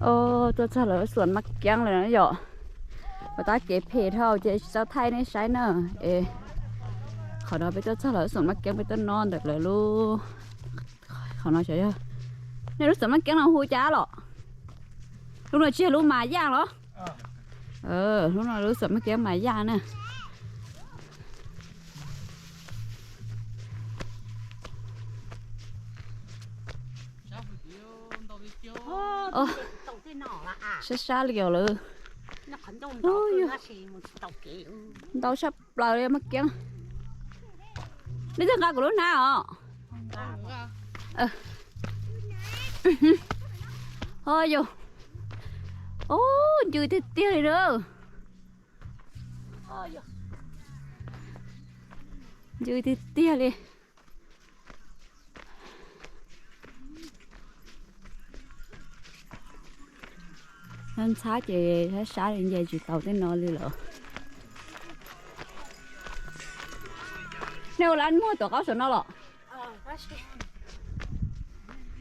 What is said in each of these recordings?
Os, tuaj txog lawv lub xoom Mab Keeb lawm na yom. Puas tab kev phem dhau ces tsis tau thaij nej saib na. Es qhov no peb tuaj txog lawv lub xoom Mab Keeb, peb tuaj noj ntawm lawv lub, qhov no xyov yog, nej lub xoom Mab Keeb no hu cas los? Lub no tsis yog lub Mas Yaj los? Lub no lub xoom Mab Keeb Mas Yaj na. Sab sab li os lawm. Ntau sab plaws li Mab Keeb. Nej twb nqa kuv lub hnab os. Ho yog, ncw tiag tiag li na. Ncw tiag tiag li. Ntxhab ces sab sab li nce tsis tau tej no li lawm. Nej ua lab muag tuav qaub saum no los?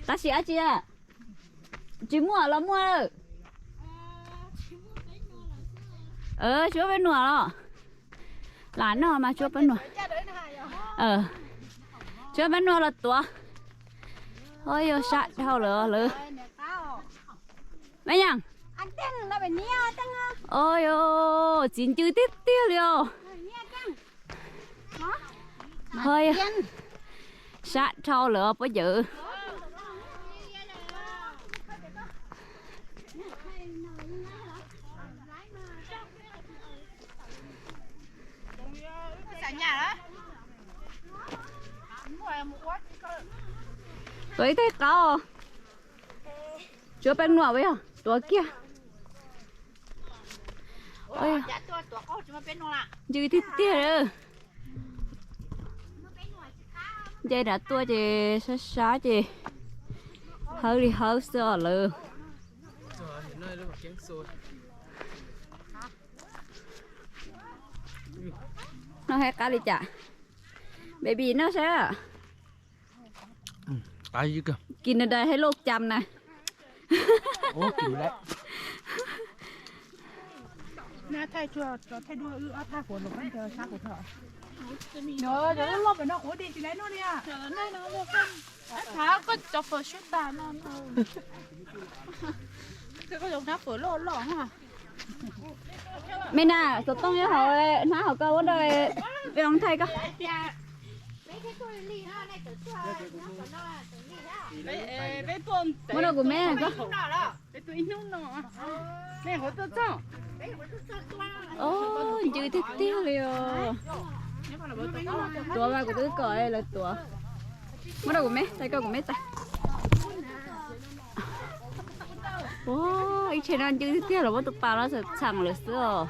Tab sis dab tsi a? Tsis muaj los muaj? Tsis muaj peb nuam los? Lam noj mas tsis muaj peb nuam. Tsis muaj peb nuam los tuav. Ho yog sab dhau lawm lawm. Me nyam. Os yog, txiv ncw tiag tiag li os. Ho yog, sab dhau lawm os pab yawm. Tuav ib teg qaub. Tsis muaj peb nuam, tuav kiag. Ncw tiag tiag. Nce nram tuaj ces sab sab ces hawb li hawb xwb os lawm. Noj haib qab li cas? Baby noj saib. Kis nws dais haib loj cam na. Me na, xov tooj nyob hauv, hnab hauv koj ua dab, peb thaij koj. Muab rau kuv me koj. Ncw tiag tiag li os. Tuav mas kuv twb kom lawv tuav. Muab rau kuv me, thaij koj kuv me thaij. Ua, ib tsheb no ncw tiag tiag los muab tus pas no txham lawm xwb os.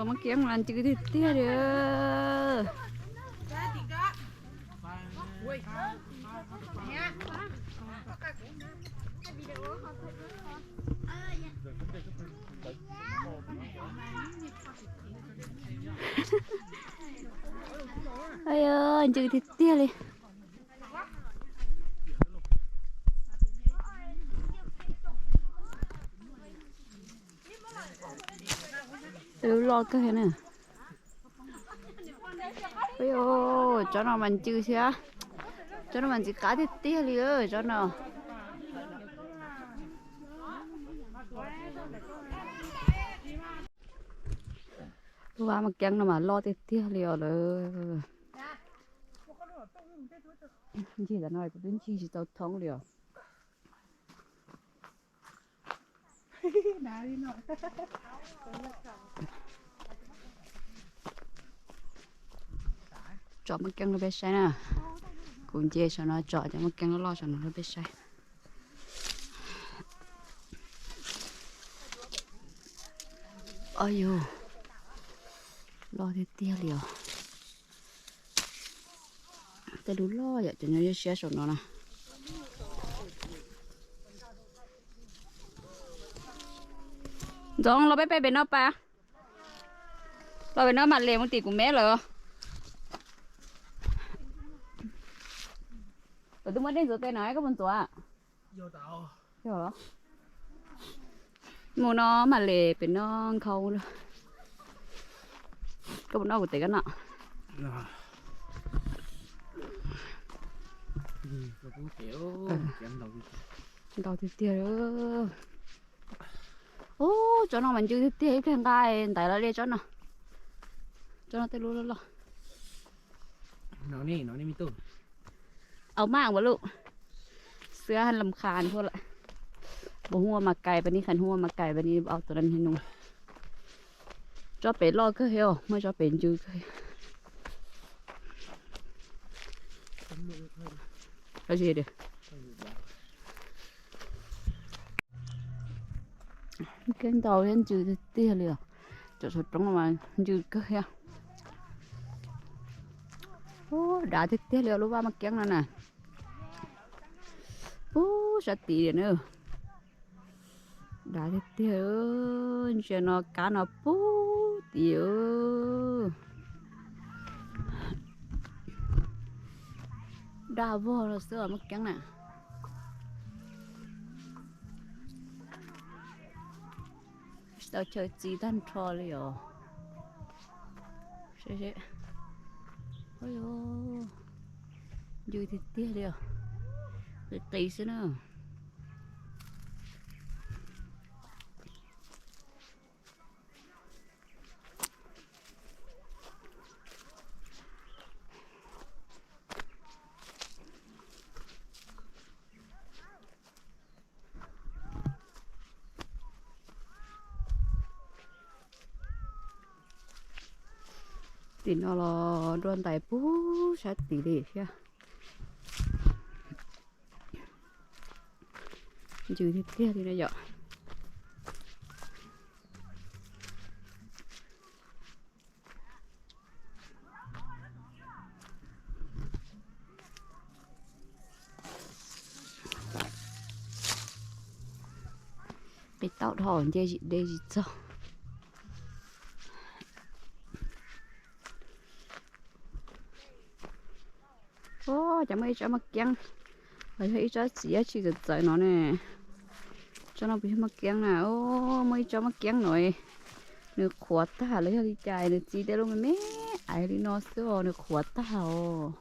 Mab Keeb mas ncw tiag tiag li. Ncw tiag tiag li. Lub loj kawg na. Tsob no mas ncw thiab. Tsob no mas ntxim qab tiag tiag li tsob no. Lub vaj Mab Keeb no mas loj tiag tiag li os lawm. Ncig ntawm no kuv twb ncig tsis tau thoob li os. Tsom Mab Keeb rau peb saib na. Kuv nce saum no tsom cov Mab Keeb loj loj saum no rau peb saib. Os yog, loj tiag tiag li os. Tej lub loj yom, cov nyob siab saum no na. Ntxoov, los peb pem no pas. Los pem no mam li mus tim kuv me lawm. Kuv twb muab dej ntxuav tes no koj puas ntxuav? Yog los? Mus no mam li pem no nkhaus. Koj puas noj kuv tes koj no? Ntau tiag tiag. Ub, tsob no mas ncw tiag tiag, ib pliag nqa ntaiv los de tsob no. Tsob no tej lub loj loj. Au maj ua luj, xwb lam qha nthua lawm. Bos hu ua mas kais pas ni, qhas hu ua mas kais pas ni, au tom na nu. Tsob pem loj kawg thiab, muaj tsob pem ncw kawg. Kiab ntau thiab ncw tiag tiag li os. Cov saum roob mas ncw kawg thiab. Ub, dav tiag tiag li os lub vaj maj kiab no na. Pub sab tid na. Dav tiag tiag, ntsia no kab no pub tid. Daj vog no xwb os maj kiab na. Tsis tau chaw txi tag nrho li os. Ncw tiag tiag li os. Qis qis xwb na. Tim no los dua ntais pub sab tid li thiab. Ncw tiag tiag li no yom. Qis tau dhau nce zim de zim txog. Ub, cas muaj ib tsob maj kiab, los yog ib tsob txiv dab tsi txawv txawv no ne. Tsob no puas yog maj kiab na? Ub, muaj ib tsob maj kiab no, nws qhuav tag los yog li cas nws txi tej lub me me aiv li no xwb os, nws qhuav tag os.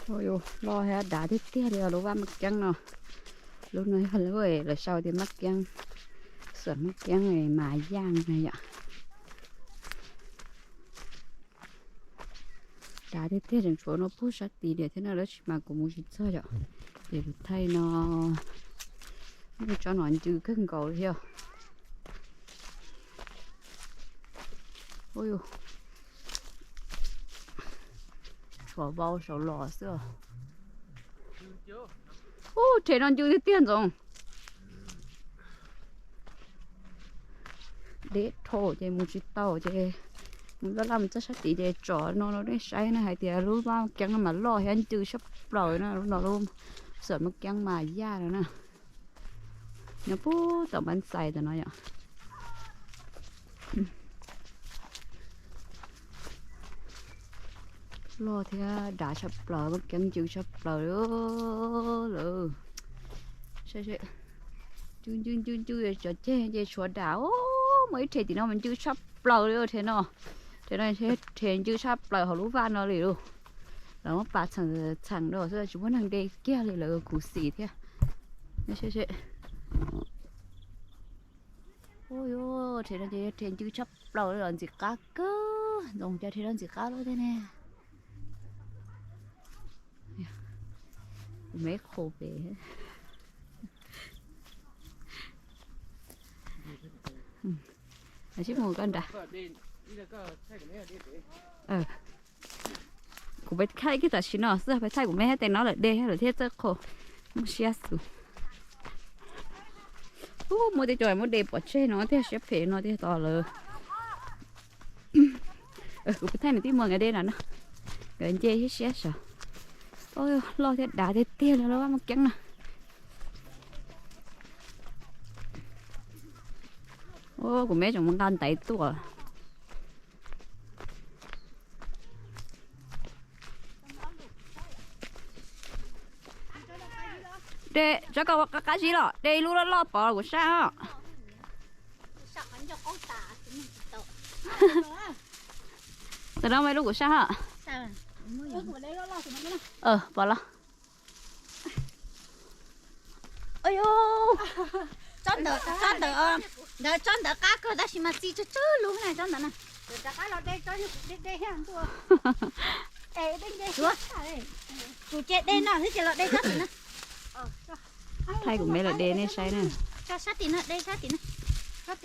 Loj thiab dav tiag tiag li os lub vaj maj kiab no. Lub no yog lub lawv sau tias maj kiab, xuam maj kiab mas yaj na yom. Dav tiag tiag, tseem tshuav no pub sab tid thiab no, tab sis mas kuv mus tsis txog yom. Ces kuv thaij no, muaj tsob no ncw kawg nkaus li thiab. Ub, tshuav vau saud los xwb os. Ub, rhe no ncw tiag tiag Ntxoov. Deb dhau ces mus tsis tau ces mus laj laj mus txog sab tid ces tsom no rau nej saib na, hais tias lub vaj kiab no mas loj thiab ncw tshaj plaws na, lub no lub xuam maj kiab mas yaj no na. Nyob puag tom Npab Xais tom no yom. Loj thiab dav tshaj plaws, maj kiab ncw tshaj plaws lawm. Ncw ncw ncw ncw, cov ceg ces tshuav dav. Muaj ib rhe tim no mas ncw tshaj plaws li rhe no. Rhe no rhe ncw tshaj plaws hauv lub vaj no li lauj. Lawv muab pas txheem txheem rau xwb tsis muaj neeg de kiag li, lawv khuv xim thiab. Ub, rhe no ces yog rhe ncw tshaj plaws li os, ntxim qab kawg. Ntxoov cas rhe no ntxim qab lawm thiab ne. Kuv me qhus pem. Sib mus koj nrad. Kuv peb thaij kiag tam sim no xwb, peb thaij kuv me thiab tes no lawm de lawm thiab txawj qhua. Muaj siab xus. Ub, muaj tej co muab de pov tseg no thiab, siab phem no thiab tos lawm. Kuv peb thaij nws tij muag nkawd de no na. Nkawd nce siab siab sav. Loj thiab dav tiag tiag li lub vaj maj kiab no. Kuv me tseem mus nqa ntaiv tuaj. De, tso koj qab zib los de ib lub loj loj pov kuv sab os. Tam no muaj ib lub kuv sab os. Pov los. Tsob ntawd, tsob ntawd, ntawd tsob ntawd qab kawg tab sis mas txi tsawg tsawg lub na tsob ntawd na. Kuv ces de no xwb ces los de tsob tim no. Thaij kuv me los de nej saib na. Tso sab tim no, de sab tim no. Qab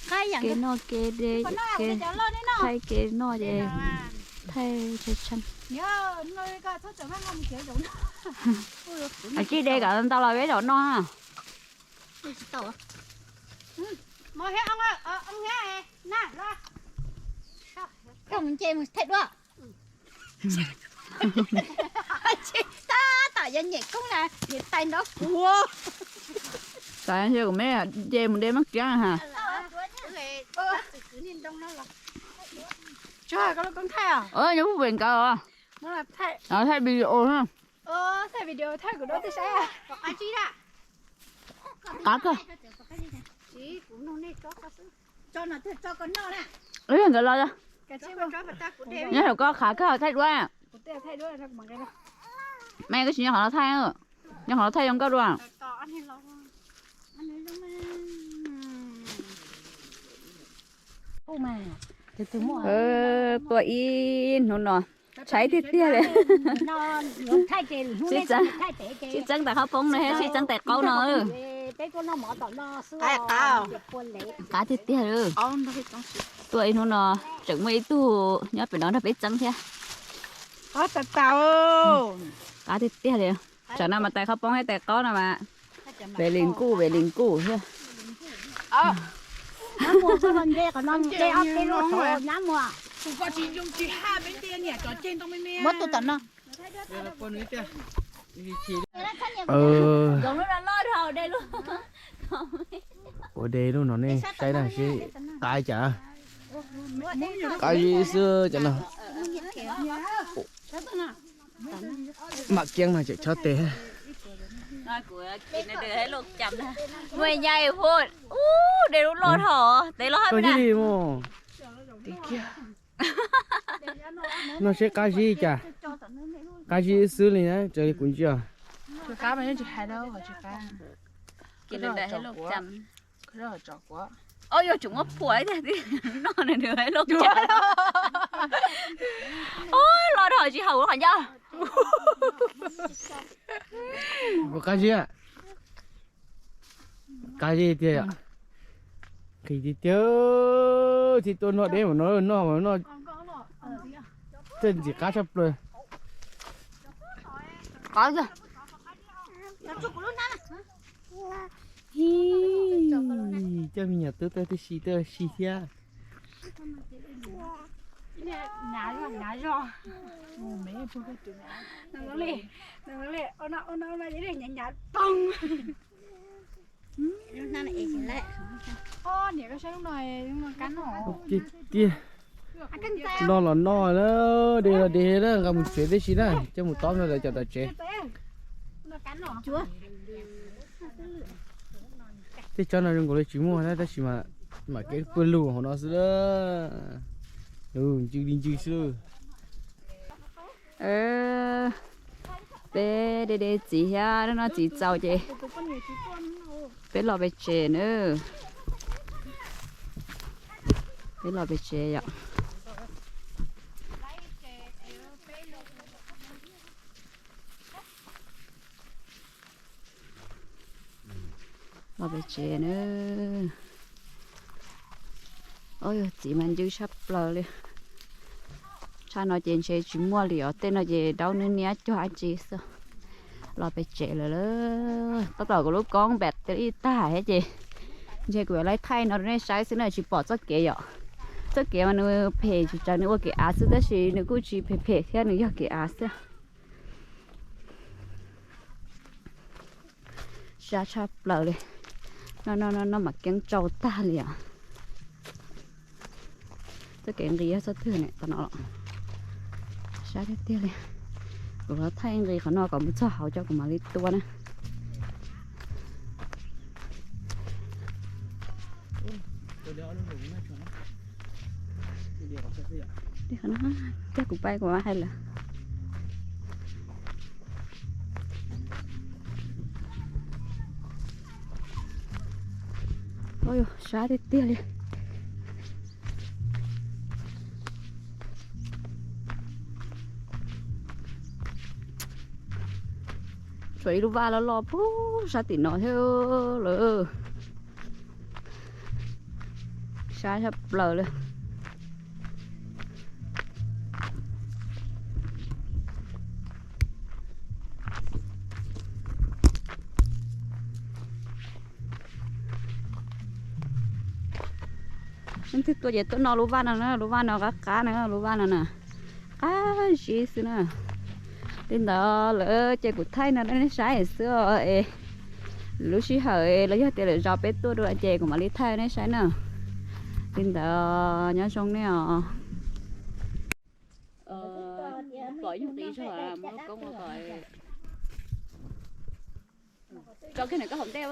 ib yam kev noj kev de, kev thaij kev noj ces thaij tshee tshee. Tsis de kom ntau los peb zaum noj. Koj mus nce mus thaij duab. Tab tom yuav nyem koob na, nyem tais nrov kuv. Xav ntshe kuv me nce mus de maj kiab ha. Nyob pem nkawd os. Thaij video na. Qab kawg. Nkawd los, nyob hauv koj qab kawg thaij duab. Mas koj tsis nyob qhov no thaij, nyob qhov no thaij zoo nkauj dua. Tua ib hnub no, tshaib tiag tiag li. Sib txeeb tas qhaub poob no thiab sib txeeb tais qaub no. Qab tiag tiag li. Tua ib hnub no tseem muaj ib tug nyob pem no nrog peb txeeb thiab. Qab tiag tiag li. Tsam no mas tais qhaub poob thiab tais qaub no mas pem li nkuj pem li nkuj thiab. Muab tus tom no. Ua de lub no nej saib na seb qab cas. Qab zib xwb cov no. Mam kiab no tseem chob tes. Ua nyai hu, ub, de lub loj dhau, tes loj hab li mus. No seb qab zib cas. Qab zib xwb li na, raws li kuv ntsia. Ob, yog tseem muab phuam tiag, noj nws hais loj cas. Ob, loj dhau tsis haum qhov ncauj. Qab zib, qab zib tiag yom. Qis tiag tiag, tsis tuaj noj deb mas no noj mas noj. Tej ntxim qab tshaj plaws. Coj me nyuam tub tuaj tib si tuaj si thiab. Tiag tiag, noj los noj na, de los de na, nqa mus tsev tib si na, coj mus tob no lawv cov tom tsev. Tej tsob no zoo nkaus li tsis muaj na tab sis mas mam kev pw lug hauv no xwb. Ncw li ncw xwb. Peb de de txiv thiab, hnub no txiv txaus ces peb los pem tsev na. Peb los pem tsev yom. Los pem tsev na. Ob, yog txiv mas ncw tshaj plaws li. Tshaj no ces ntshe tsis muaj li os, tej no ces daub nwb niab cuag dab tsi xwb. Los pem tsev lawm. Tab tom kuv lub koob battery tag thiab ces ntshe kuv yuav laib thaij no rau nej saib xwb na, tsis pom txoj kev yom. Txoj kev mas nws phem tsis tsawg, nws ua kev av xwb tab sis nws kuj tsis phem phem thiab, nws yog kev av xwb. Sab tshaj plaws li. No no no no mam keeb tsau tag li os. Txoj kev nqis yog txoj twg ne, tam no los sab tiag tiag li. Kuv los thaij nqis qhov no kom mus txog hauv cov kuv mam li tua na. Qhov no, cog kuv pais kuv hais lawm. Sab tiag tiag li. Tshuav ib lub vaj loj loj pug sab tim no thiab lawm. Sab sab plaws li. Leej twg tuaj ces tuaj noj lub vaj no na, lub vaj no qab qab na, lub vaj no na, qab zib xwb na. Li ntawd lawm ces kuv thaij no rau nej saib xwb es lub sij hawm los yog tias lwm zaus peb tuaj dua ces kuv mam li thaij nej saib na. Li ntawd nyob zoo nej os. Pom ib nyuag qis zog mus lub koob ua kom tso kiag nws koj hauv ntej a.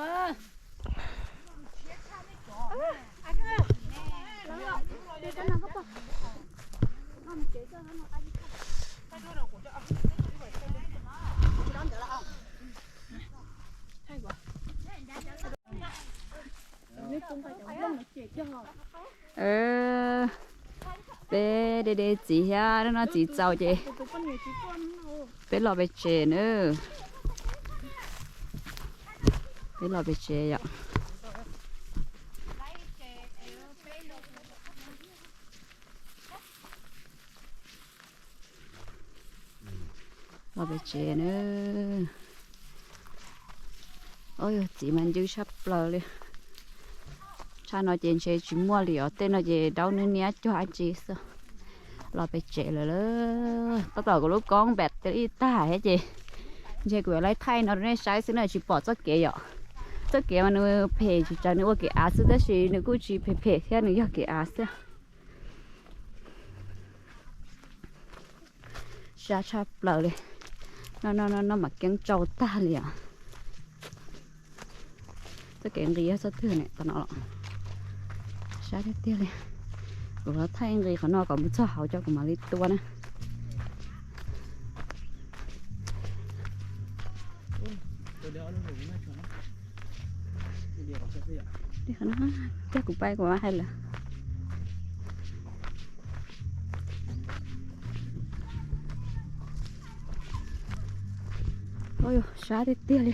Peb de de txiv thiab no txiv txaus ces peb los pem tsev na. Peb los pem tsev yom. Los pem tsev na. Ov, yog txiv mas ncw tshaj plaws li. Tshaj no ces ntshe tsis muaj li os, tej no ces daub nwb niab cuag dab tsi xwb. Los pem tsev lawm. Tab tom kuv lub koob battery tag thiab ces ntshe kuv yuav laib thaij no rau nej saib xwb na, tsis pom txoj kev yom. Txoj kev mas nws phem tsis tsawg, nws ua kev av xwb tab sis nws kuj tsis phem phem thiab, nws yog kev av xwb. Sab tshaj plaws li. No no no mam keeb tsau tag li os. Txoj kev nqis yog txoj twg ne, tam no los sab tiag tiag li. Kuv los thaij nqis qhov no kom mus txog hauv cov kuv mam li tua na. Qhov no, cog kuv pais kuv hais lawm. Sab tiag tiag li.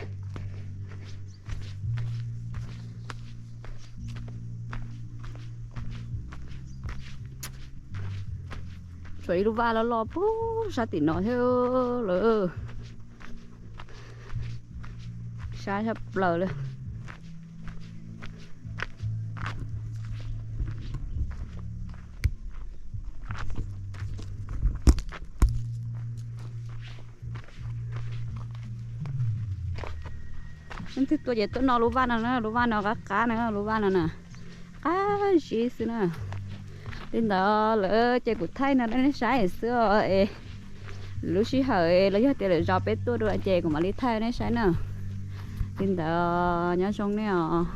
Tshuav ib lub vaj loj loj pug sab tim no thiab lawm. Sab sab plaws li. Leej twg tuaj ces tuaj noj lub vaj no na, lub vaj no qab qab na, lub vaj no na, qab zib xwb na. Li ntawd lawm ces kuv thaij no rau nej saib xwb es lub sij hawm los yog tias lwm zaus peb tuaj dua ces kuv mam li thaij nej saib na. Li ntawd nyob zoo nej os.